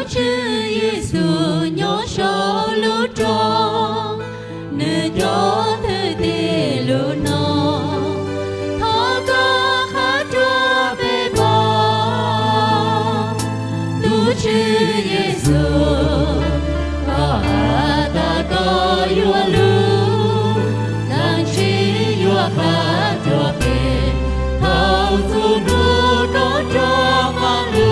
Tswv Yexus nyob saum lub roob, nws cov thwj tim lug no, thov koj qha rua peb pom. Tus Tswv Yexus, koj has tas koj yuav lug, dlaab tsi yuav qha rua peb, thaus txug nub koj rov qaab lug.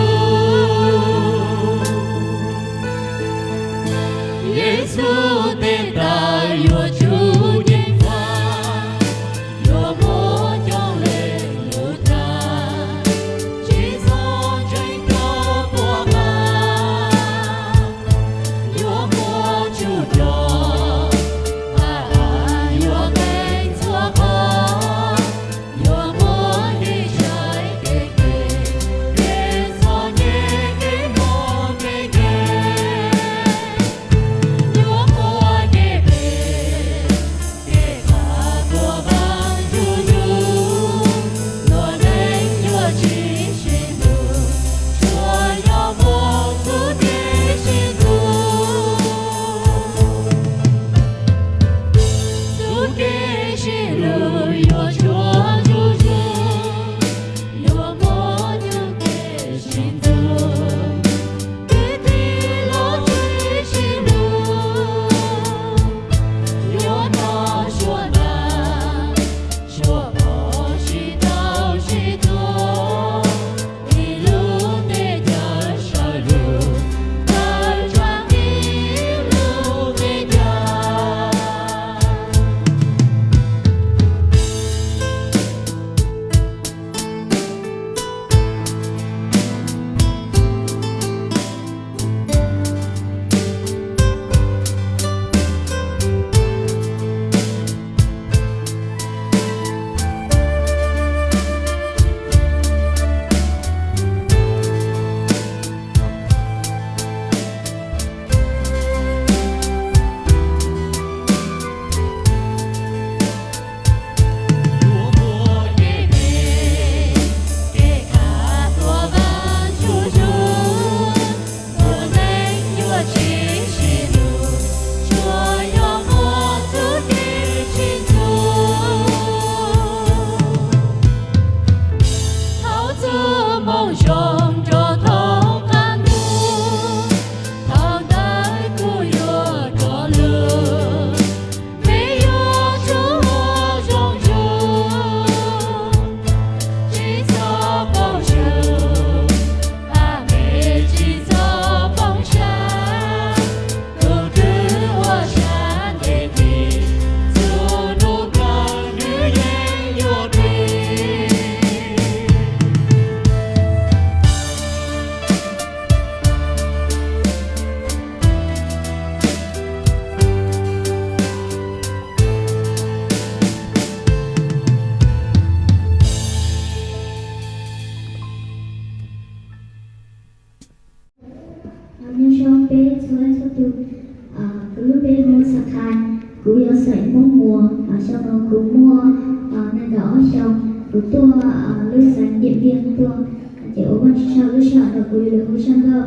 Yexus teb tas yuav tsum ceev faj, yuav muab coob leej lug tag, tsi txhob tseem rov quaj qha. Yuav muab tsum rua, yuav qeev txhua qhov, yuav muab kev tshai kev qhia, kev txom nyem kev mob kev nkeeg. Yuav muab kev phem, kev qha tuaj vaaj ntsug yug, luag neeg yuav tsi sib hlub, tsuas yog muaj txuj kev sib hlub. Txuj kev sib hlub yuav tshuav ntsug yug, yuav muaj txuj kev sib ntxub, kwv tij los txwv sib hlub, yuav noj suav nag, suav pom sib tau sib tuag, ib lub teb chaws sawv lug, tawm tsam ib lub teb chaws. Yuav muaj kev phem, kev qha tuaj vaaj ntsug yug, luag neeg yuav tsi sib hlub, tsuas yog muaj txuj kev sib ntxub. Thaus txug moos zoo rua thoob qaab ntuj, thaus ntawd kuv yuav rov lug, peb yuav tsum ua zoo ntsug, tsi txhob poob swm, pab peb tsi txhob poob sab. Tug kws ua sab ntev tis, txug nub kawg nws yeej yuav plig. Nyob zoo peb txhua leej txhua tug, kuv lub npe hu Xab Khai, kuv yog xeem Moob Muas. Xyoo no kuv muaj nees nkaum ob xyoos. Kuv tuaj lub xeev Diam Npiam tuaj, ces ua Vaajtswv tsaug lub sij hawm rau kuv. Lawv hu zaj nkauj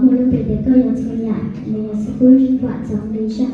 muaj lub npe tias Koj Yog Txhua Yam, nws yog xib fwb Vam Txoov Lis zaj.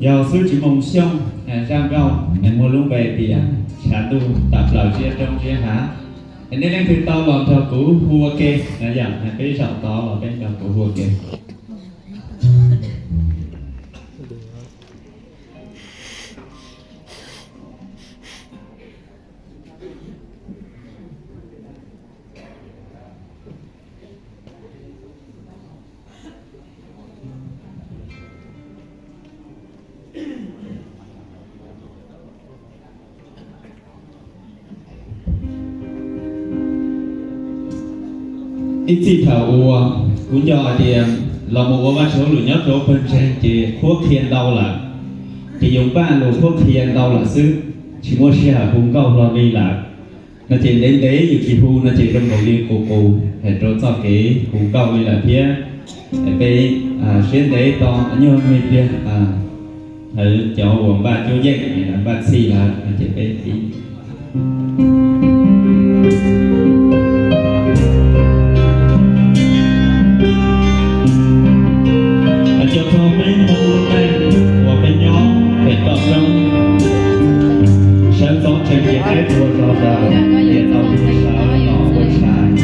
Yog xub tsis moo xyooj, zaj nkauj muaj lub npe tias tshav ntuj tawm plaws ziab roob ziab hav. Es nej leej twg tau los nrog kuv hu ua ke, yog peb zaum tod los peb nrog kuv hu ua ke. Ib txij thaum uas kuv nco hais tias los mus ua Vajtswv hauj lwm nyob rau pawg ntseeg ces qhuab qhia ntau lawm, ces yus npaj lus qhuab qhia ntau lawm xwb, tsis muaj sij hawm hu nkauj hlo li lawm. No ces ntev ntev yus tsis hu no ces zoo nkaus li qus qus hais rau txoj kev hu nkauj li lawm thiab. Peb siab ntev tos nyuag me pliag, lawv cov uas npaj cuab yeej, npaj txhij lawm no ces peb pib. Cov thov peb Hmoob lub neej uas peb nyob pem toj roob, sawv ntxov tseem cia peb tua zog daws, cia tau tus sawv los ua tshais.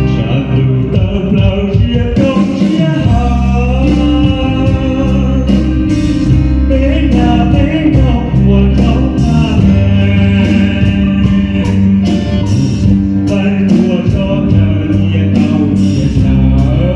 Tshav ntuj tawm plaws ziab roob ziab hav, peb nyab peb nyob ua rau tag, peb tua zog daws, cia tau tus sawv los ua tshais.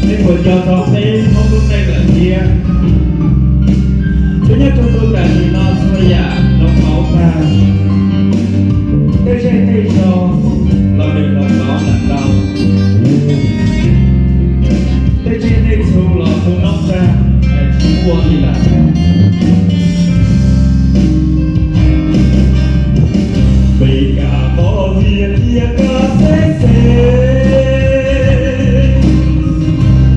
Peb puas nco txog peb Hmoob lub neej lawm thiab? Peb nyob rau ntu tam sim no txhua yam zoo qauv tag. Tej zej tej zog los nws los qauv tag ntau. Tej tsiaj tej txhu los tu noob tag, tsis muaj li lawm. Peb kam qhov tias tias kaj xeb xeb,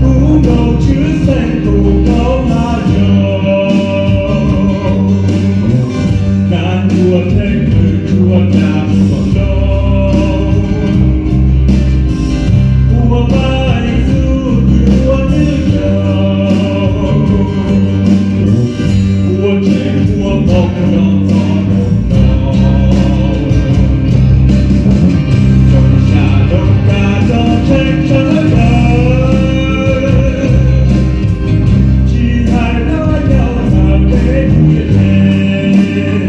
kuv nkaus tswv xeeb tus kauv haj yog, nas ncuav theej nws tsuas nas tsuas nroo, ua Vajtswv tus ua nws yaum, ua tseem ua npoo nrog txog nrog no, zoo sam zoo kawg rau tseem sawv daws, tsis hais dab yau txawm peb tiag ces,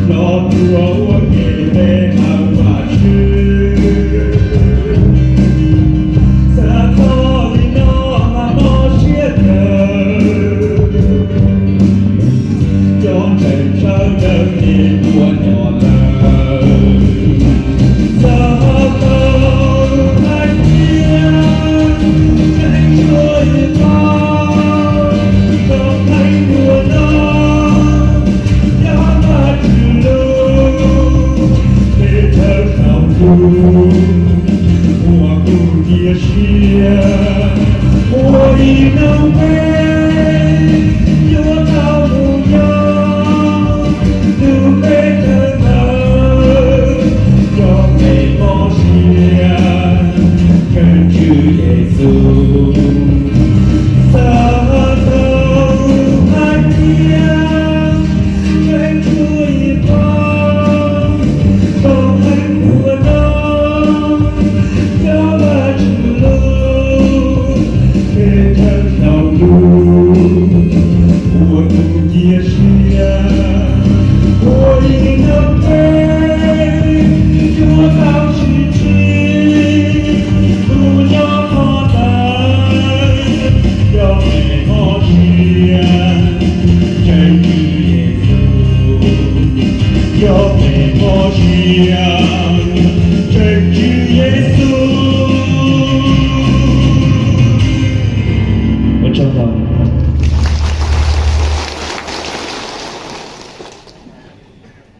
los tuaj ua ke peb hawm Vajtswv. Xav txog li no mas mob siab kawg, cov ntseeg sawv daws ces tuaj nyo lawm. Xav tau hais tias ntseeg tsuas yog tau rau haiv ntuag no. cia